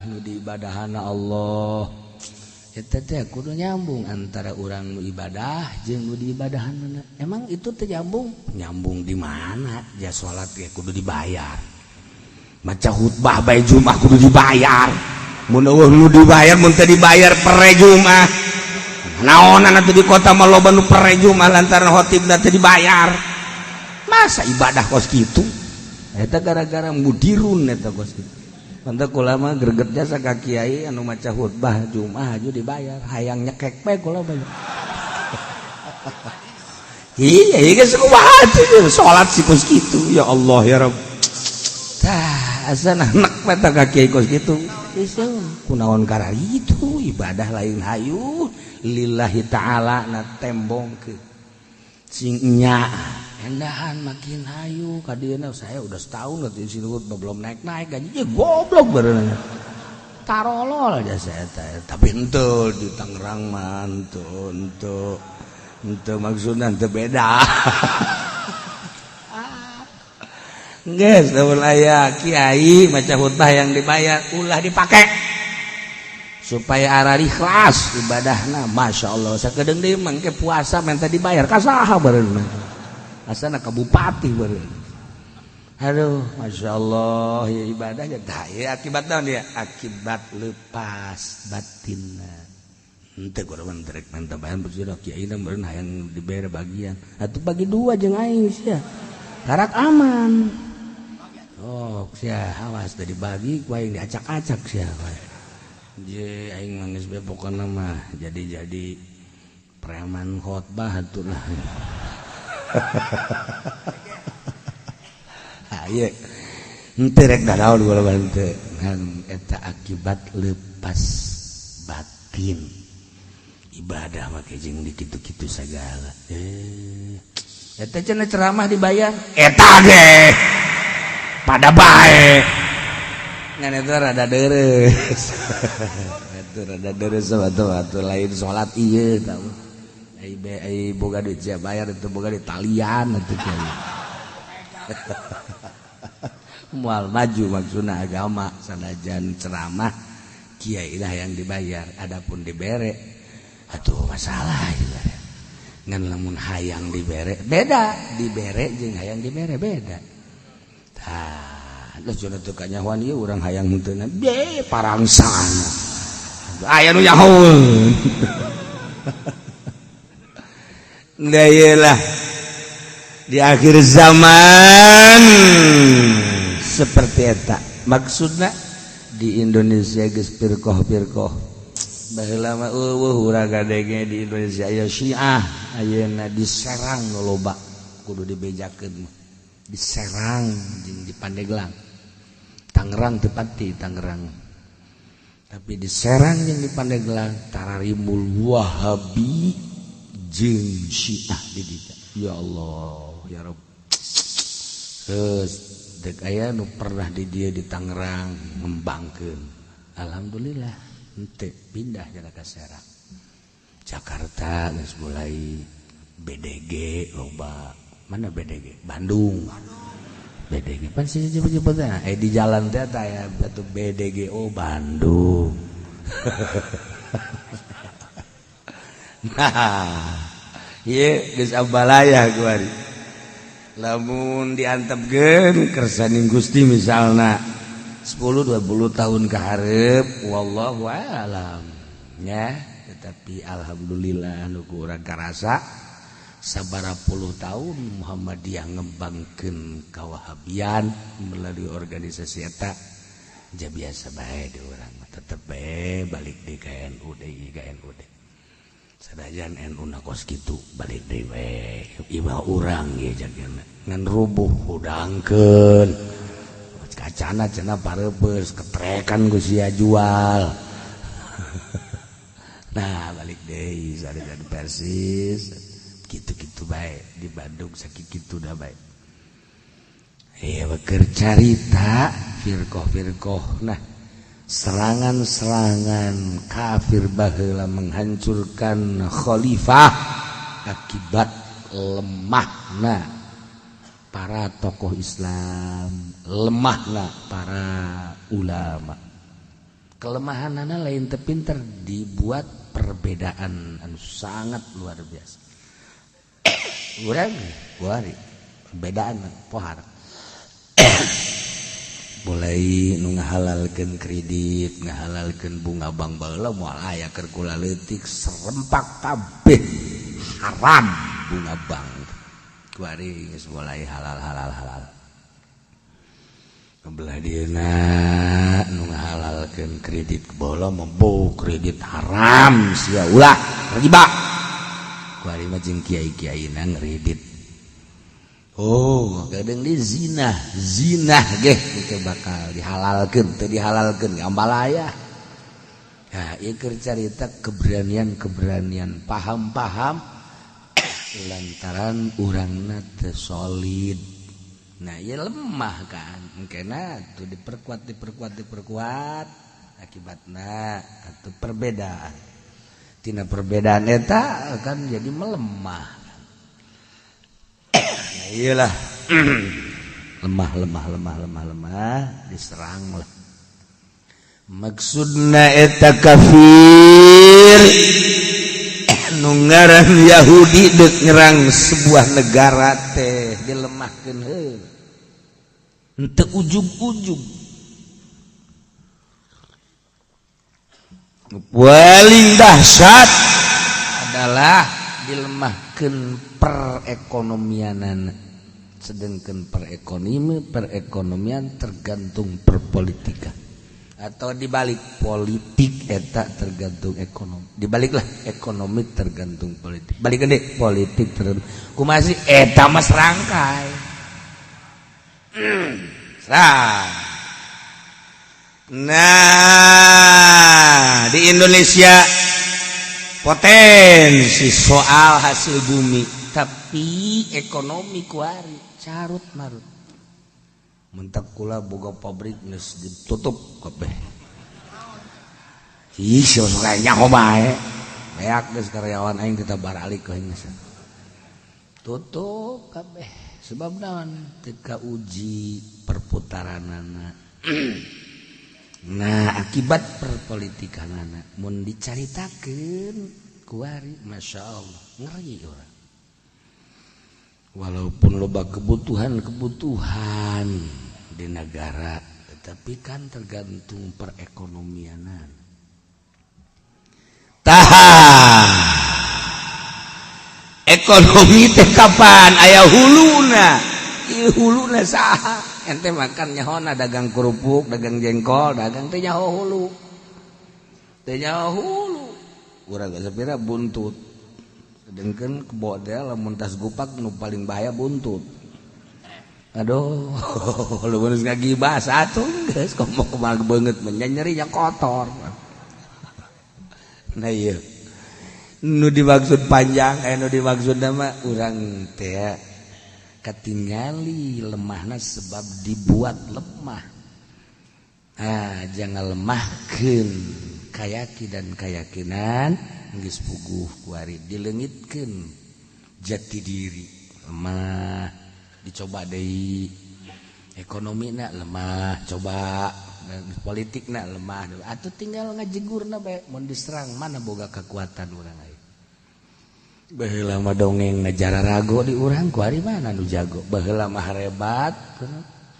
Nu diibadahana Allah. Eta teh kudu nyambung antara urang nu ibadah jeung nu diibadahanna. Emang itu teh nyambung? Nyambung di mana? Ja salat ge kudu dibayar. Maca khutbah bae Jumat kudu dibayar. Mun eueuh nu dibayar, mun teu dibayar pere Jumat. Naonan atuh di kota mah loba nu pere Jumat lantaran khotibna teu dibayar. Masa ibadah kos kitu? Eta gara-gara mudirun eta kos kitu. Mantap kula mah greget jasa ka kiai anu maca khutbah Jumat aju dibayar, hayang nyekek bae kula mah. Iya, iya geus kumaha atuh salat si kos kitu. Ya Allah ya Rabb. Tah, asana nek bae ka kiai kos kitu. Geus kunaon kararitu ibadah lain hayu lillahi ta'ala na tembongkeun. Sing nya endahan makin hayu kadieuna saya udah setahun di sini belum naik-naik gajinya goblok berenang tarolol aja saya tapi henteu di Tangerang mah henteu henteu henteu maksudna henteu beda. Geus lamun aya kiai maca khutbah yang dibayar ulah dipake supaya arah ikhlas ibadahna. Masya Allah sakedeung deui mangke puasa minta dibayar ka saha bareunang asana ka bupati bareun. Aduh Masya Allah ya ibadahnya tah ya akibat naon ya akibat lepas batinna. Henteu kurang rek minta bayar bersih kiai na meureun hayang dibere bagian atuh bagi dua jeung aing sia karak aman. Oh sia awas teu dibagi ku aing diacak-acak sia. Je aing mah geus be pokona mah jadi preman khotbah atuh lah. Ieu henteu rek daraon kula henteu ngan eta akibat lepas batin ibadah make jeung dikitu-kitu sagala. Eta cenah ceramah dibayar eta ge pada bae ngan eta rada deres. Eta rada deres atuh lain salat ieu tah. Ai boga duit sia bayar itu boga duit talian atuh kiai. Moal maju maksudna agama sanajan ceramah kiai lah yang dibayar adapun dibere atuh masalah ieu. Ngan lamun hayang dibere beda, dibere jeung hayang dibere beda. Tah, geus cenah teu kanyahoan ieu urang hayang henteu na be parangsana. Aya nu nyahoeun. Nah, iyalah di akhir zaman seperti eta maksudna di Indonesia geus pirkoh-pirkoh baheula mah eueuh urang gadege di Indonesia aya Syiah ayeuna diserang nu loba kudu dibejakeun diserang jeung di Pandeglang Tangerang teu pati Tangerang tapi diserang jeung di Pandeglang tararimul Wahabi jeung Syiah di ditu. Ya Allah ya Rabb. Geus dek aya nu pernah di dieu di Tangerang ngembangkeun. Alhamdulillah henteu pindah cenah ka Serang. Jakarta geus mulai BDG loba. Mana BDG? Bandung. BDG pan sih jemput-jemput di jalan teh aya atuh BDG oh Bandung. Nah, ieu geus abalaya kuari. Lamun diantepkeun kersaning Gusti misalna 10 20 tahun ka hareup wallahu alam nya, tetapi alhamdulillah nu ku urang karasa sabaraha puluh tahun Muhammadiyah ngembangkeun kawahabian melalui organisasi eta ja biasa bae di urang tetep bae balik deui ka NU deui ka NU deui. Sanajan NU na kos kitu balik deui we imah urang ge jagana ngan rubuh hudangkeun kacana cenah parepeus ketrekan ku sia jual. Nah balik deui sanajan Persis kitu-kitu bae di Bandung sakitu dah bae. Ieu keur carita firqoh-firqoh. Nah serangan-serangan kafir baheula menghancurkan khalifah akibat lemahna para tokoh Islam, lemahna para ulama. Kelemahanana lain teu pinter, dibuat perbedaan anu sangat luar biasa. Urang kuari perbedaan pohar. Mulai nu ngahalalkeun kredit, ngahalalkeun bunga bank baheula moal aya keur kula leutik serempak kabeh haram bunga bank. Kuari geus mulai halal halal halal. Belah dieuna nu ngahalalkeun kredit baheula mah kredit haram sia ulah riba. Kuari mah jeung kiai-kiaina ngredit. Oh, kadang di zina, zina geh itu bakal dihalalkeun, teu dihalalkeun ambalaya. Ya, ieu keur carita keberanian-keberanian, paham-paham lantaran urangna teu solid. Nah, ieu lemah kan. Engkena tuh diperkuat, diperkuat, diperkuat akibatna atau perbedaan. Tina perbedaan eta akan jadi melemah. Nah, iyalah lemah lemah lemah lemah lemah diserang lah. Maksudna eta kafir nu ngaran Yahudi dek nyerang sebuah negara teh dilemahkeun heula. Henteu ujug-ujug. Paling dahsyat adalah dilemahkeun perekonomianan, sedangkan perekonomian tergantung perpolitikan, atau dibalik politik eta tergantung ekonomi, dibaliklah ekonomi tergantung politik, balik gede politik tergantung kumaha sih eta mah serangkai. Nah, di Indonesia potensi soal hasil bumi, tapi ekonomi kuari carut marut. Mentak kula boga pabrik geus ditutup kabeh. Ih, sok nyaho bae. Beak geus karyawan aing tetap baralik we geus. Tutup kabeh. Sebab naon? Teu kauji perputaranana. Nah, akibat perpolitikanana mun dicaritakeun kuari Masya Allah ngeri orang. Walaupun loba kebutuhan-kebutuhan di negara, tetapi kan tergantung perekonomianan. Tah, ekonomi teh kapan aya huluna? Ieu huluna saha? Ente makan nyahona dagang kerupuk, dagang jengkol, dagang teh nyaho hulu. Teh nyaho hulu. Urang geus sapira buntut. Sedangkan kebo teh lamun tas gupak nu paling bahaya buntut. Aduh, lu geus ngagibah satu geus komo kumaha beungeut nyeri nya kotor. Nah ieu nu dimaksud panjang, nu dimaksud mah urang teh katingali lemahna sebab dibuat lemah. Ah, jangan lemahkeun kayaki dan keyakinan geus puguh kuari dileungitkeun jati diri lemah dicoba deui, ekonomina lemah coba, politikna lemah atuh tinggal ngajegurna bae mun diserang mana boga kekuatan urang aya. Baheula mah dongeng ngajara rago di urang kuari mana nu jago, baheula mah hebat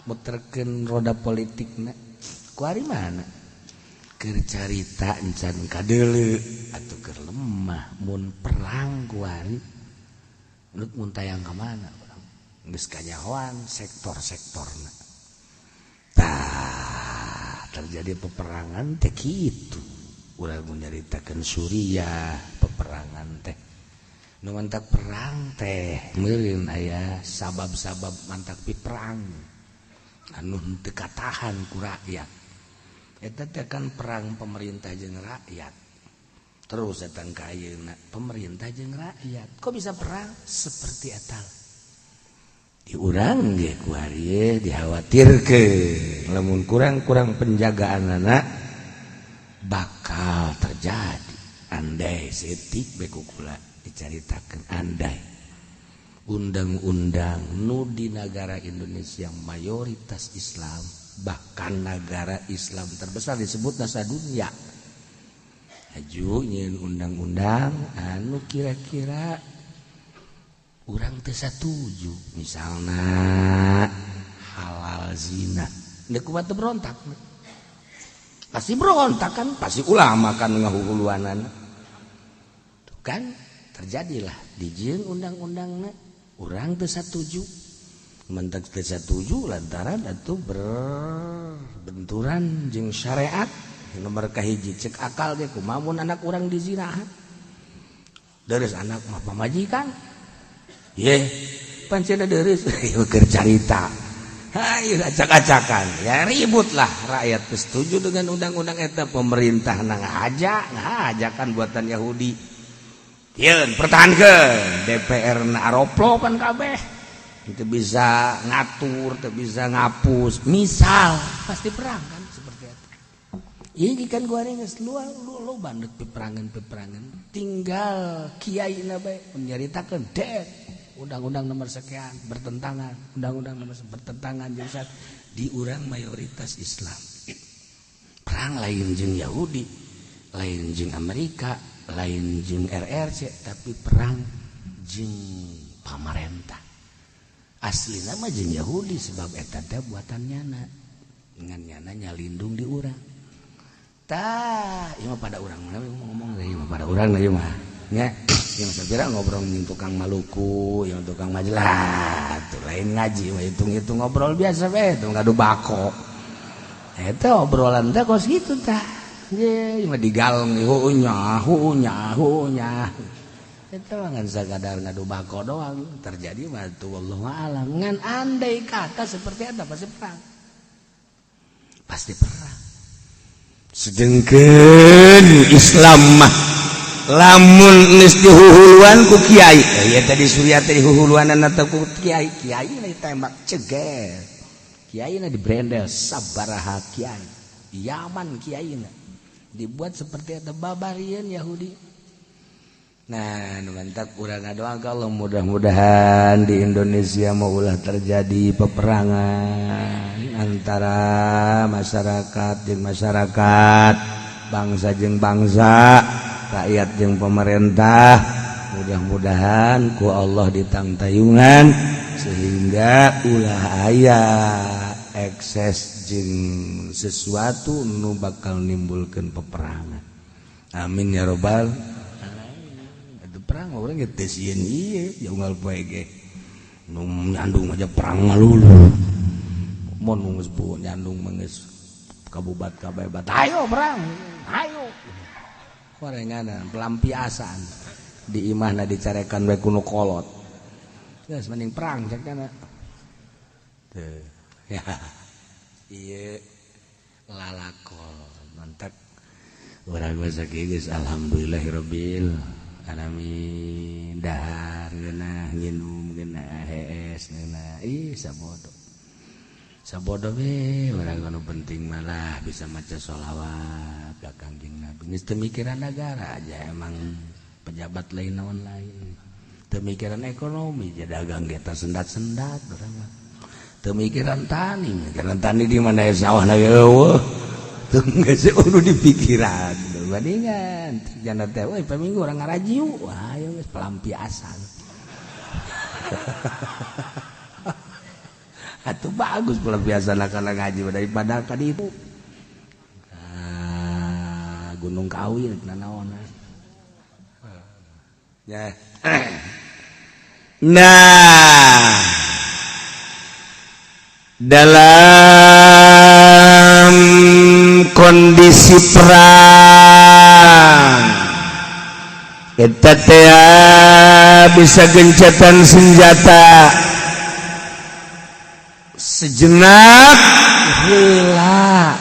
muterkeun roda politikna kuari mana keur carita encan kadeuleu atuh keur lemah mun perang kuari menurut mun tayang ka mana urang geus kanyahoan sektor-sektorna. Tah terjadi peperangan teh kitu urang mun nyaritakeun Suriah peperangan teh nu mantak perang teh meureun aya sabab-sabab mantak pi perang anu teu katahan ku rakyat. Eta teh kan perang pemerintah jeung rakyat. Terus datang ka ayeuna pemerintah jeung rakyat kok bisa perang seperti eta? Di urang ge kuari dikhawatirkeun lamun kurang-kurang penjagaanana bakal terjadi. Andai setik bae ku kula dicaritakeun andai undang-undang nu di negara Indonesia mayoritas Islam Bahkan negara Islam terbesar disebut nasa dunia. Aju nyieun undang-undang anu kira-kira urang teu satuju, misalna halal zina. Deuk kumaha teu berontak? Pasti berontak kan, pasti ulama kan ngahuhuluanan. Tuh kan terjadilah dijieun undang-undangna urang teu satuju. Mentak teu satuju lantaran atuh berbenturan jeung syariat. Nomor kahiji cek akal ge kumaha mun anak urang dizinahan. Deres anak mah pamajikan. Ye, pancen deres ieu keur carita. Hayu acak-acakan. Ya ribut lah rakyat setuju dengan undang-undang eta, pemerintah ngahaja, ngahajakan buatan Yahudi. Yeun pertahankeun DPR na aroplo pan kabeh. Itu bisa ngatur, teu bisa ngapus. Misal pasti perang kan seperti itu. Ini kan gua geus lu bandek peperangan-peperangan. Tinggal kiai na bae menyaritakeun dek undang-undang nomor sekian bertentangan, undang-undang nomor bertentangan jeung di urang mayoritas Islam. Perang lain jeung Yahudi, lain jeung Amerika, lain jeung RRC, tapi perang jeung pamarentah. Asli nama jeung Yahudi sebab eta teh buatan nyana. Ngan nyana nyalindung di urang. Tah, ieu mah pada urang mana ngomong ieu mah pada urang ieu mah. Nya, ieu mah sapira ngobrol jeung tukang Maluku, ieu tukang majalah, tuh lain ngaji mah hitung-hitung ngobrol biasa we, tong ngadu bako. Eta obrolan teh kos kitu tah. Ye, ieu mah digaleng heueuh nya, heueuh nya, heueuh nya. Eta mah ngan sakadar ngadu bako doang, terjadi mah tuh wallahu alam. Ngan andai kata seperti eta pasti perang. Pasti perang. Sedengkeun Islam mah lamun geus dihuhuluan ku kiai, ya tadi Surya teh dihuhuluanan atau ku kiai, kiai na ditembak ceger, kiai na dibrendel sabaraha kiai, Yaman kiai na dibuat seperti eta babarian Yahudi. Nah, mantap urang ngadoa kalau mudah-mudahan di Indonesia mau ulah terjadi peperangan antara masyarakat jeung masyarakat, bangsa jeung bangsa, rakyat jeung pemerintah. Mudah-mudahan ku Allah ditangtayungan sehingga ulah aya ekses jeung sesuatu nu bakal nimbulkeun peperangan. Amin ya robbal alamin. Itu perang orang ge teu sieun ieu unggal poe ge. Nu nyandung aja perang ngalulu. Mun nu geus nyandung mah geus kabubat kabebat. Ayo perang, ayo. Korenganan pelampiasan di imahna dicarekan bae ku nu kolot. Geus mending perang cek kana. Teu. Ya. Ieu lalakon mantak urang mah sakieu geus alhamdulillahirabbil alamin. Dahar geunah, nginum geunah, hees geunah. Ih sabodo. Sabodo we urang anu penting malah bisa maca sholawat ka Kangjeng Nabi. Geus teu mikiran negara aja emang pejabat lain naon lain. Teu mikiran ekonomi ja dagang ge sendat-sendat urang mah. Teu mikiran tani, mikiran tani di mana sawahna ge eueuh. Teu geus eueuh dipikiran. Bandingan jana teh we paminggu urang ngarajiu, wah ayo geus pelampiasan. Atuh bagus pelampiasan kana ngaji daripada ka ditu. Ah, Gunung Kawi nanaon. Ya. Nah, dalam kondisi perang eta teh bisa gencatan senjata sejenak heula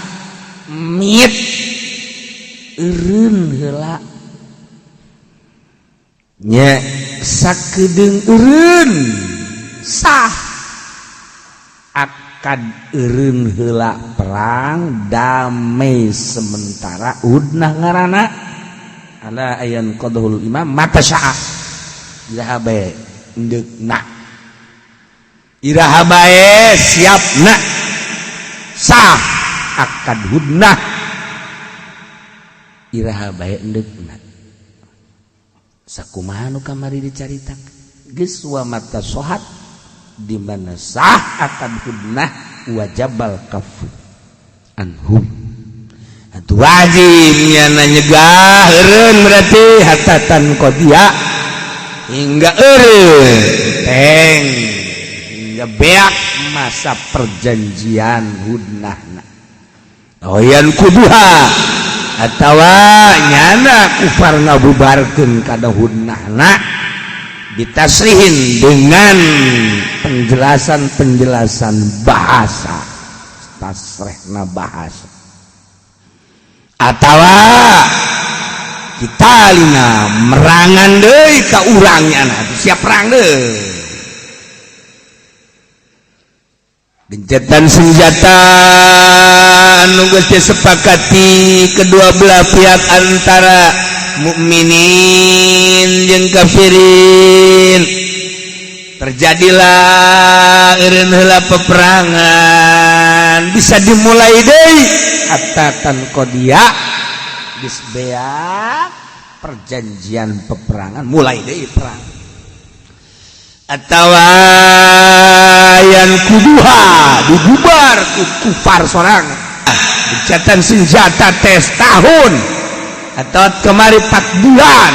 mit eureun heula nya sakedeung eureun sah akad eureun heula perang damai sementara udnah ngaranna ala ayan qadhul imam mata syaa iraha bae ndeukna iraha bae siapna Sah akad hudnah iraha bae endeukna. Sakumaha nu kamari dicaritakeun geus wa mata sohat di mana sah akad hudnah wajabal kafu anhum. Atuh wajib nyana nyegah eureun berarti hatatan qadia hingga eureun teng hingga beak masa perjanjian hudnahna. Oyan kuduha atawa nyana kufar ngabubarkeun kada hudnahna ditasrihin dengan penjelasan-penjelasan bahasa tasrihna bahasa atawa kita lina merangan deui ka urang nyana siap perang deui gencetan senjata anu geus disepakati kedua belah pihak antara mukminin jeung kafirin terjadilah eureun heula peperangan bisa dimulai deui hatta tanqadiya geus beak perjanjian peperangan mulai deui perang atawa yang kuduha dibubar ku kufar sorangan gencatan senjata tes tahun atau kemari 4 bulan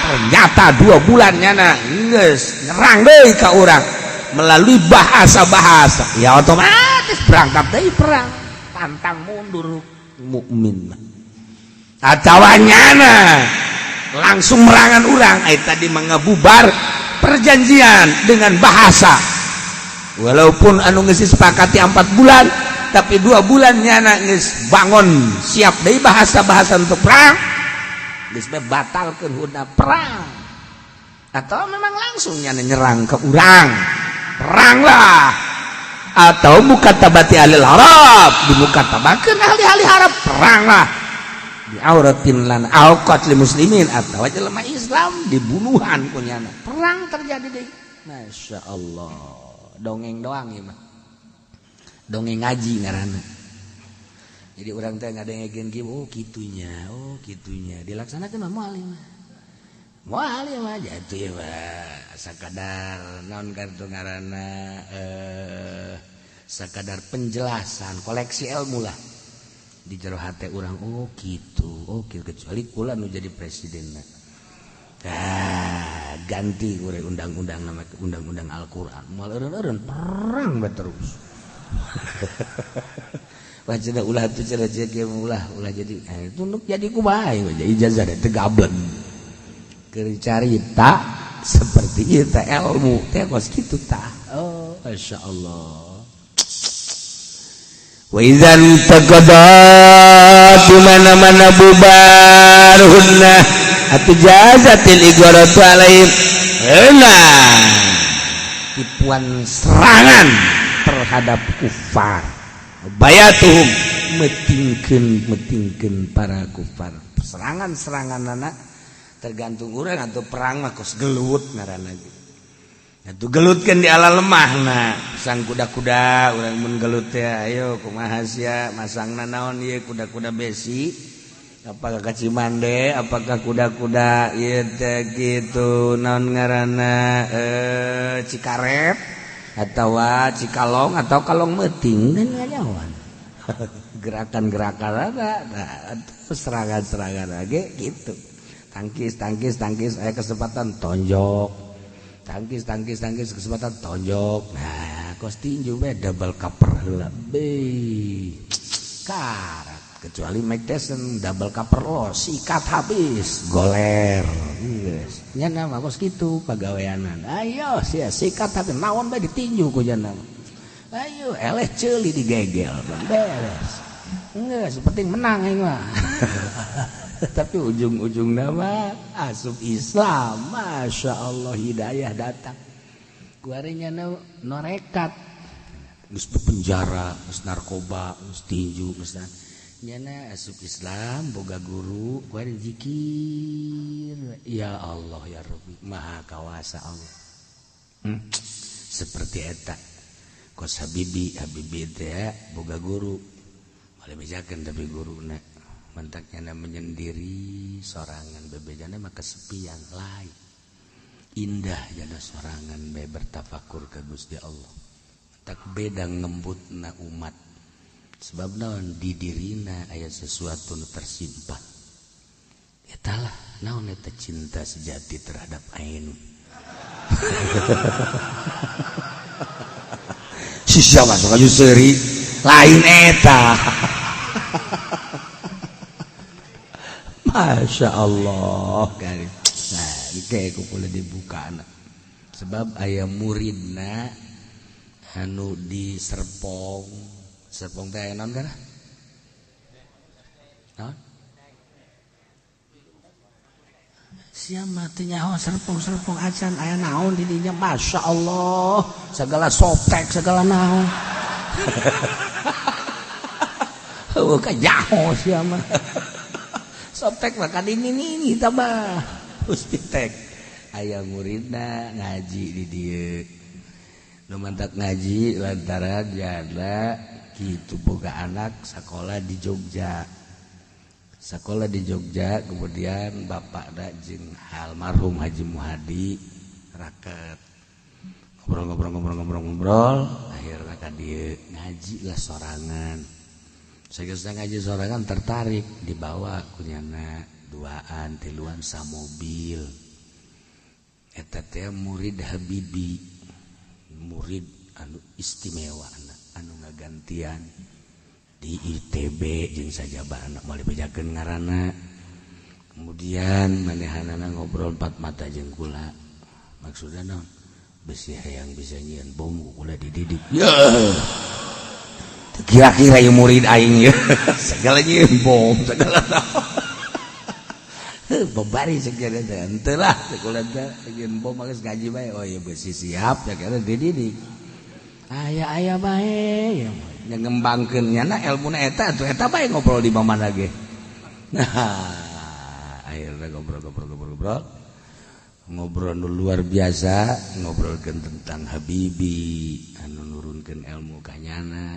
ternyata 2 bulan nyana geus nyerang deui ka urang melalui bahasa-bahasa ya otomatis berangkat deui perang pantang mundur mukmin mah atawa nyana langsung merangan urang ai tadi mengabubar perjanjian dengan bahasa walaupun anu geus disepakati 4 bulan tapi 2 bulan nyana geus bangun siap deui bahasa-bahasa untuk perang geus bae batalkeun hudna perang atau memang langsung nyana nyerang ke urang peranglah atau mukatabati alil Arab dimukatabakeun ahli-ahli Arab peranglah diauratin lan alqat li muslimin atau jelema Islam dibunuhan ku nyana perang terjadi deui. Masya Allah dongeng doang ieu mah dongeng ngaji ngaranna. Jadi urang teh ngadengekeun kieu oh kitunya dilaksanakeun mah moal ieu mah moal ieu mah jatuh ieu mah sakadar naon kartu ngaranna sakadar penjelasan koleksi ilmu lah di jero hate urang oh gitu oh gitu kecuali kula nu jadi presidenna ah ganti urang undang-undang nama undang-undang Al-Qur'an moal eureun-eureun perang bae terus. Wah cenah ulah tuh cenah kieu ulah ulah jadi tunduk jadi kumaha jadi ijazah teh gableng keur carita seperti ieu teh ilmu teh kos kitu tah. Oh masyaallah. Wa idzan taqadat di mana-mana bubar hunna atuh jazatil igharatu alaihim nah tipuan serangan terhadap kufar bayatuhum metingkeun para kufar serangan-serangan anak tergantung urang atau perang mah kos gelut ngaranna ge atuh gelutkeun di ala lemahna sang kuda-kuda urang mun gelut teh ayo kumaha sia masangna naon ieu kuda-kuda besi apakah ka Cimande apakah kuda-kuda ieu teh kitu naon ngaranna Cikarep atawa Cikalong atau kalong meuting dan nganyawan gerakan-gerakan ada nah, serangan-serangan lagi gitu tangkis tangkis tangkis aya kesempatan tonjok tangkis tangkis tangkis kesempatan tonjok nah kos tinju we double cover heula be karat kecuali Mike Tyson double cover lo sikat habis goler geus nya mah kos kitu pagaweanan ayo sia sikat habis naon bae ditinju ku nya ayo eleh ceuli digegel beres geus penting menang aing mah. Tapi ujung-ujung nama asup Islam Masya Allah hidayah datang kuarinya norekat geus penjara geus narkoba geus tinju geus nyana asup Islam boga guru kuari zikir ya Allah ya Rabbi maha kawasa Allah. Seperti eta kos Habibi Habibi teh boga guru Boleh bejakeun, tapi guruna mantaknya menyendiri sorangan, bebejana mah kesepian lain indah jana sorangan bae bertafakur ke Gusti Allah. Tak beda ngembutna umat, sebab naon, di dirina aya sesuatu nu tersimpan. Eta lah naon eta, cinta sejati terhadap ainu. Si siapa masuk aja seri lain eta. Masya Allah kali. Nah, kayak boleh dibuka anak. Sebab ayah muridna anu di Serpong. Serpong teh naon kana? Naon? Siapa teh nyaho Serpong-serpong acan aya naon di dinya? Masya Allah, segala sotek segala naon. Heueuh ka nyaho sia mah. Sotek mah kan ini ini tambah Puspitek. Aya muridna ngaji di dieu. Nu mantak ngaji lantaran jana kitu boga anak sekolah di Jogja. Sekolah di Jogja, kemudian bapakna jeung almarhum Haji Muhadi raket. Ngobrol-ngobrol-ngobrol-ngobrol, akhirnya ka dieu ngaji lah sorangan. Sageus ngaji sorangan tertarik dibawa kunyana duaan tiluan samobil. Eta teh murid Habibi, murid anu istimewa anak anu ngagantian di ITB jeung sajaba anak moal dibejakeun ngaranna. Kemudian manehanana ngobrol empat mata jeung kula. Maksudna naon? Besi hayang bisa nyieun bom kula dididik. Ya. Kira-kira ieu murid aing ya. Segala nyieun bom, segala naon. Bebari segala teh henteu lah kula teh nyieun bom geus ngaji bae. Oh ieu besi siap ya kira dididik. Aya-aya bae ya. Ngembangkeun nyana ilmuna eta atuh eta bae ngobrol di mana ge. Nah, akhirnya ngobrol-ngobrol-ngobrol. Ngobrol nu luar biasa, ngobrolkeun tentang Habibi anu nurunkeun ilmu ka nyana.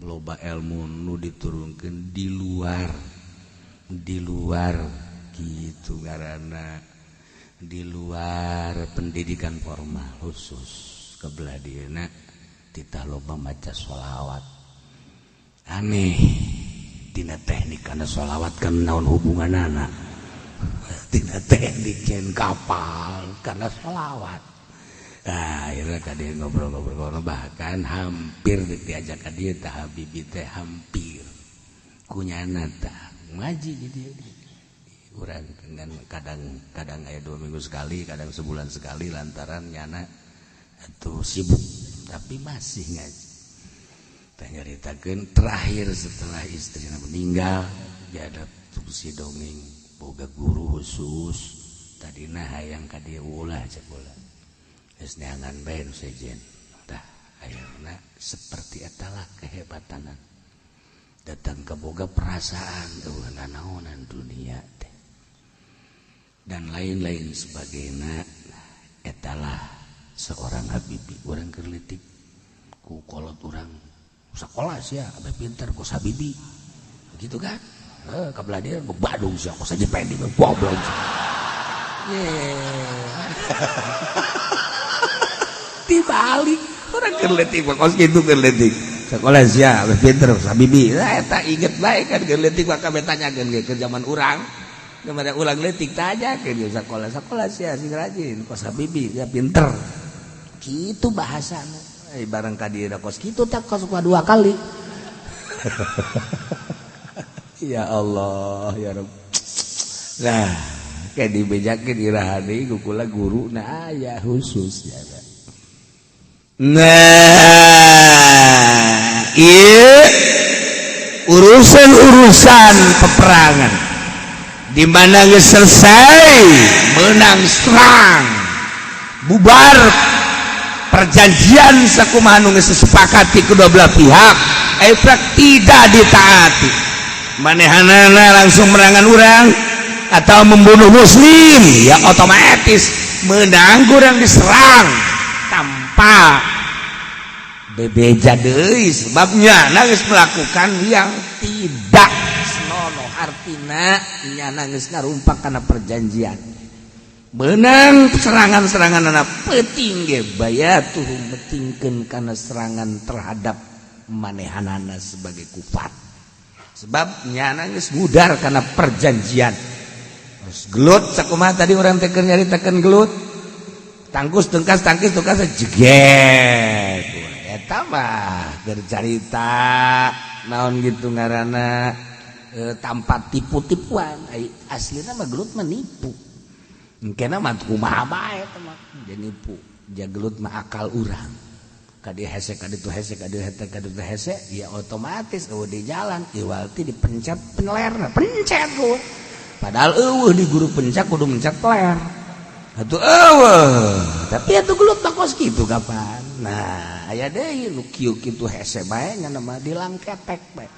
Loba ilmu nu diturunkeun di luar gitu ngaranna, di luar pendidikan formal khusus kebelah dieuna titah loba maca sholawat. Aneh tina teknik kana sholawat kan naon hubunganana tina teknik nyen kapal kana sholawat. Nah, akhirnya ka dieu ngobrol-ngobrol, bahkan hampir diajak ka dieu tah Habibi teh hampir kunyana tah ngaji di dieu. Urang dengan kadang-kadang aya 2 minggu sekali, kadang sebulan sekali lantaran nyana atuh sibuk tapi masih ngaji. Teh nyaritakeun terakhir setelah istrina meninggal diadap si dongeng boga guru khusus tadina hayang ka dieu ulah cek ulah. Geus neangan bae nu sejen. Tah ayeuna seperti eta lah kehebatanan. Datang ke boga perasaan eueuh nanaonan dunia teh. Dan lain-lain sebagainya. Etalah seorang Habibi. Urang keur leutik ku kolot urang sekolah sia abeh pinter kos Habibi. Gitu kan? Kabelah dia bebadung sia kos aja pendi goblok. Yeah. Dibalik urang keur leutik kos kitu keur leutik. Sekolah sia abeh pinter kos Habibi. Nah, eta inget bae kan keur leutik mah kabeh tanyakeun ge ke zaman urang. Kepada ulang leutik tanyakeun ge sekolah. Sekolah sia sing rajin kos Habibi sia pinter. Kitu bahasana. Barang ka dieu kos kitu tak kos 2 kali. Ya Allah ya Rabb. Nah, kayak dibejakeun iraha deui ku kula guru na aya khusus ya. Nah, ieu urusan-urusan peperangan di mana geus selesai menang serang bubar perjanjian sakumaha nu geus disepakati kedua belah pihak prak tidak ditaati, manehanana langsung merangan urang atau membunuh muslim, ya otomatis menang kurang diserang tanpa Bebeja deui sebabnya geus melakukan yang tidak senonoh, artina nyana geus ngarumpak kana perjanjian. Benang serangan-serangan anak peuting ge bayatuhum metingkeun kana serangan terhadap manehanana sebagai kufar. Sebab nyana geus mudar kana perjanjian. Terus gelut sakumaha tadi urang teh keur nyaritakeun gelut. Tangkus tengkas tangkis tengkas jeget. Eta mah keur carita naon gitu ngaranna tanpa tipu-tipuan. Aslina mah gelut mah nipu. Engkena mah kumaha bae eta mah dia nipu. Dia gelut mah akal urang. Ka dieu hese ka ditu hese ka dieu hese ka ditu hese, ya otomatis eueuh di jalan iwal ti dipencet penelerna, pencet lu. Padahal eueuh di guru pencet kudu mencet peler. Atuh eueuh, tapi atuh gelut mah kos kitu kapan. Nah, aya deui nu kieu kitu hese bae nya mah dilangketek bae.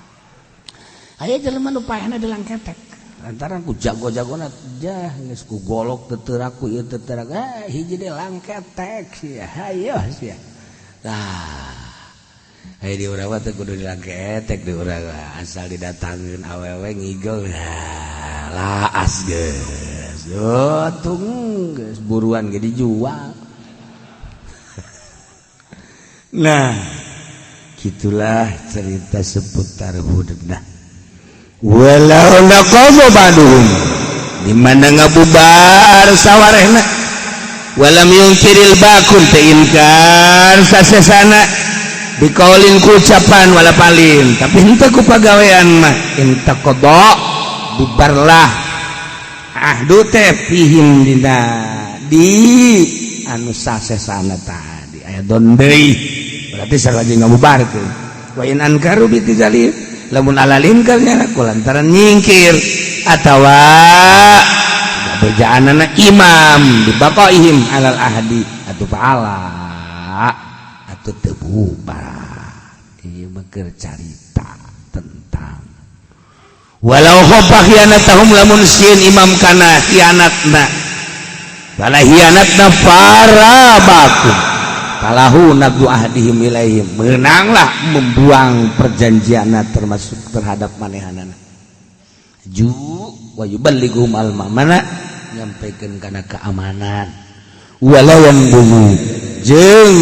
Aya jelema nu paehna dilangketek. Lantaran ku jago-jagona jah geus ku golok teu teu ieu teu teu hiji deui langketek sia. Hayoh sia. Tah. Aya di urang mah teu kudu dilangketek di urang asal didatangkeun awewe ngigel nah, laas geus. Yo tung geus buruan ge dijual. Nah, gitulah cerita seputar hudnah. Walau naqadha ba'duhum di mana ngabubar sawarehna walam yungkiril bakun teu inkar sasesana dikaulin ku ucapan wala palin tapi henteu ku pagawean mah intaqada bubarlah ahdu teh fihim dina di anu sasesana tadi aya don deui berarti sarua ngabubarkeun wa in ankaru bitizali lamun ala lingkarnya ku lantaran nyingkir atawa bejaanana imam dibaqaihim alal ahdi atau paala atau teu bubar. Ieu mah keur carita tentang walau khofa khianatahum lamun sieun imam kana khianatna bala khianatna para baku falahu naqdu ahdihim ilaihim menanglah membuang perjanjianna termasuk terhadap manehanana ju wa yuballighum al ma'mana nyampaikan kana keamanan wala yanbuhu jeung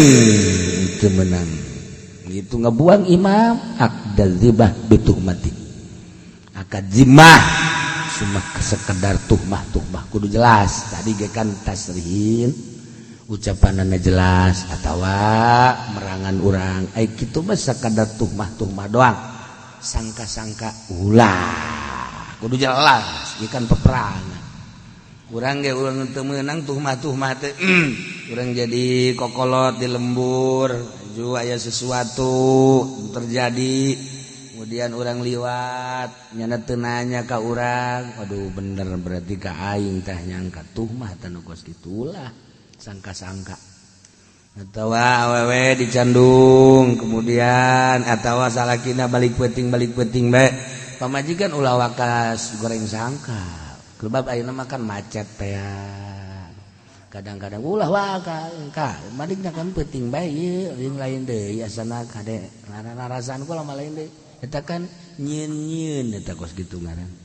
teu meunang gitu ngebuang imam aqdal zibah bituhmati akad zimah cuma sekedar tuhmah-tuhmah kudu jelas tadi ge kan tasrihin ucapanana jelas atawa merangan urang ai kitu mah sakadar tuhmah-tuhmah doang sangka-sangka ulah kudu jelas ieu kan peperangan urang ge urang teu meunang tuhmah-tuhmah teh urang jadi kokolot di lembur ju aya sesuatu terjadi kemudian urang liwat nyana teu nanya ka urang aduh bener berarti ka aing tah nyangka tuhmah tah nu kos kitulah sangka-sangka atawa awewe dicandung kemudian atawa salakina balik peuting bae pamajikan ulah wakas goreng sangka sebab ayeuna mah kan macet teh kadang-kadang ulah wakas ka balikna kan peuting bae ieu jeung lain deui asana kade rarasaan kula mah lain deui eta kan nyieun-nyieun eta kos kitu ngaran.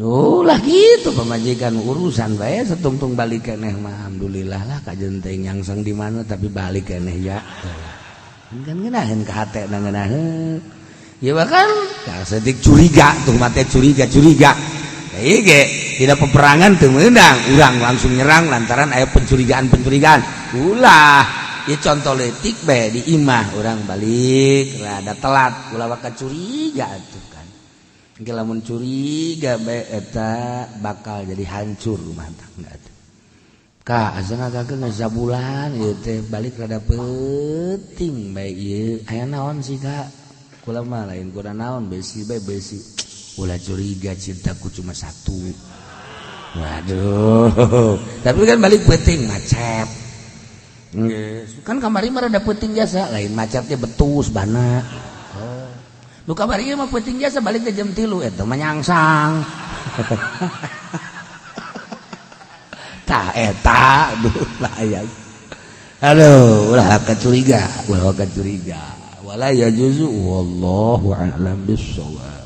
Ulah gitu pamajikan urusan bae setungtung balik keneh mah alhamdulillah lah kajen teh nyangsang di mana tapi balik keneh ya. Kan ngeunaheun ka hate na ngeunaheun. Ya bahkan saeutik curiga tuh mate curiga-curiga. Ieu ge dina peperangan teu meunang urang langsung nyerang lantaran aya pencurigaan-pencurigaan. Ulah ieu contoh leutik bae di imah urang balik rada telat ulah waka curiga atuh. Lamun curiga bae eta bakal jadi hancur rumah tangga teh. Ka asana kagak sabulan ieu teh balik rada peuting bae ieu. Aya naon sih Kak? Kula mah lain kurang naon besi bae besi. Ulah curiga cintaku cuma satu. Waduh, tapi kan balik peuting macet. Geus, kan kamari mah rada peuting jasa, lain macetnya betus bana. Oh. Nu kamari mah peuting jasa balik ke jam 3 eta mah nyangsang. Tah eta aduh bahaya. Halo, ulah akan curiga, ulah akan curiga. Wala yajuzu, wallahu a'lam bissawab.